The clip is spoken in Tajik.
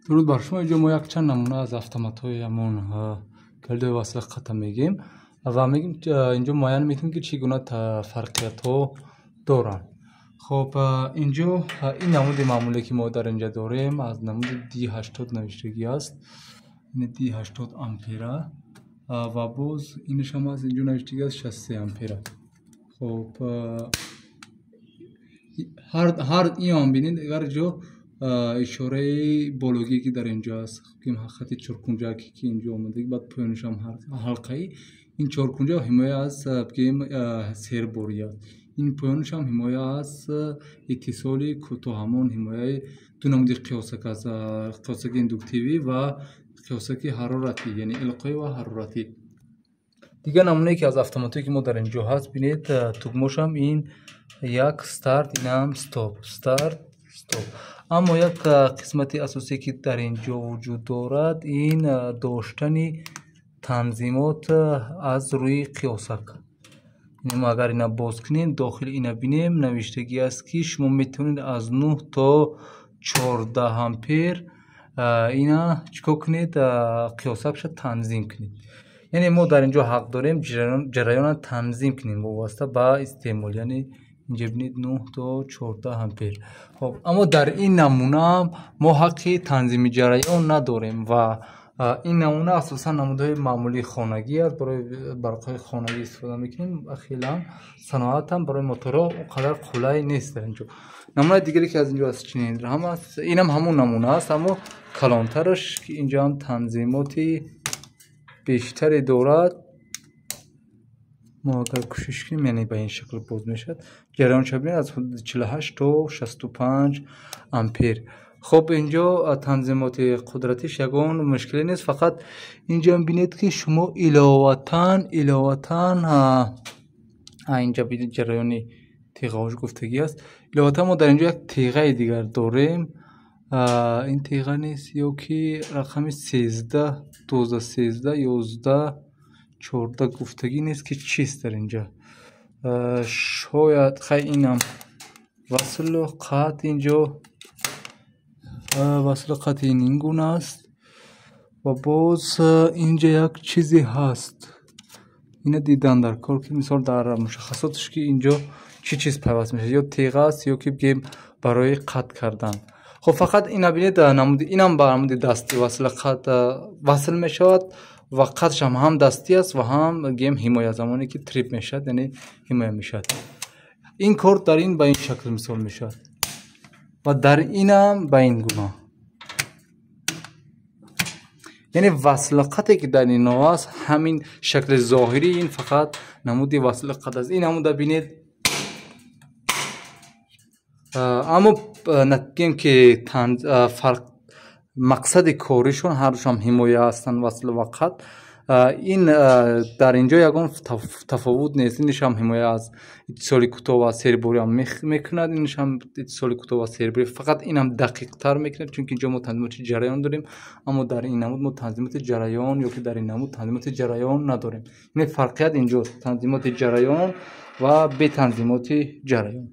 Дуруд бар шумо. Инҷо мо якчанд намуна аз автоматҳои ҳамон калидҳои васла қатъа мегӯем ва мегӯем, инҷо муайян мекунем, ки чӣ гуна фарқиятҳо доранд. Хоб, инҷо ин намуди маъмуле, ки мо дар инҷа дорем, аз намуди D80 навиштагӣ аст, D80 ампера, ва боз инашам аз инҷо навиштагӣ аст 63 ампера. Хоб, ҳар инам бинед, агар ҷо ишораи бологие, ки дар инҷо аст, хати чоркунҷаке, ки инҷо омадаги, баъд поёнашам ҳалқаи ин чоркунҷа ҳимоя аз, бигем, серборӣ аст. Ин поёнашам ҳимоя аз иттисоли кӯтоҳ, ҳамон ҳимояи ду намуди қиёсак аст: қиёсаки индуктивӣ ва қиёсаки ҳароратӣ, яъне илқоӣ ва ҳароратӣ. Дигар намунае, ки аз автоматҳое, ки мо дар инҷо ҳаст, бинед, тугмошам ин як старт, инам стоп, старт, стоп. Аммо як қисмати асосие, ки дар ин ҷо вуҷуд дорад, ин доштани танзимот аз рӯи қиёсак. Мо агар ина боз кунем, дохили ина бинем, навиштагӣ аст, ки шумо метавонед аз 9 то 14 ампер ина чӣ кор кунед, қиёсакша танзим кунед. Яъне мо дар ин ҷо ҳақ дорем ҷараёнро танзим кунем вобаста ба истеъмол. Яъне инҷа бинед, 9 то 14 ампер. Хоб, аммо дар ин намуна мо ҳаққи танзими ҷараён надорем ва ин намуна асосан намудаҳои маъмулии хонагӣ аст, барои барқҳои хонагӣ истифода мекунем. Хелам саноатам барои моторҳо он қадар қулай нест. Дар инҷо намунаи дигаре, ки аз инҷо аст, чунин ҳам аст. Инам ҳамон намуна аст, аммо калонтараш, ки инҷо ҳам танзимоти бештаре дорад. Мо агар кӯшиш кунем, яъне ба ин шакл боз мешавад. Ҷараёнша бинед, аз ҳудуди 48 то 65 ампер. Хоб, инҷо танзимоти қудратиш ягон мушкиле нест, фақат инҷо бинед, ки шумо иловатан инҷа бинед, ҷараёни теғаҳош гуфтагӣ аст. Иловатан мо дар инҷо як теғаи дигар дорем. Ин теға нест ё ки рақами 13, 12, 13, 11, 14 гуфтагӣ нест, ки чист дар инҷа. Шояд хай инам васлу қатъ, инҷо васлу қатъи ин ин гуна аст. Ва боз инҷа як чизе ҳаст, ина дидан дар кор, ки мисол дар мушаххасоташ, ки инҷо чӣ чиз пайваст мешавад: ё теға аст, ё ки бигем барои қатъ кардан. Хоб, фақат ина бинед, намуди инам ба намуди дасти васла қатъ васл мешавад ва қатъшам ҳам дастӣ аст ва ҳам, гем, ҳимоя, замоне ки трип мешавад, яъне ҳимоя мешавад. Ин кор дар ин ба ин шакл мисол мешавад ва дар инам ба ин гуна. Яъне васлиқате, ки дар ино аст, ҳамин шакли зоҳирӣ, ин фақат намуди васлиқат аст. Ин намуда бинед, аммо гем, ки фарқ, мақсади коришон ҳардушам ҳимоя ҳастанд, васл ва қатъ. Ин дар инҷо ягон тафовут нест. Инашам ҳимоя аз иттисоли кӯтоҳ ва сербориам мекунад, инашам иттисоли кӯтоҳ ва серборӣ, фақат инам дақиқтар мекунад, чунки инҷо мо танзимоти ҷараён дорем, аммо дар ин намуд мо танзимоти ҷараён ё ки дар ин намуд танзимоти ҷараён надорем. Яъне фарқият инҷост: танзимоти ҷараён ва бетанзимоти ҷараён.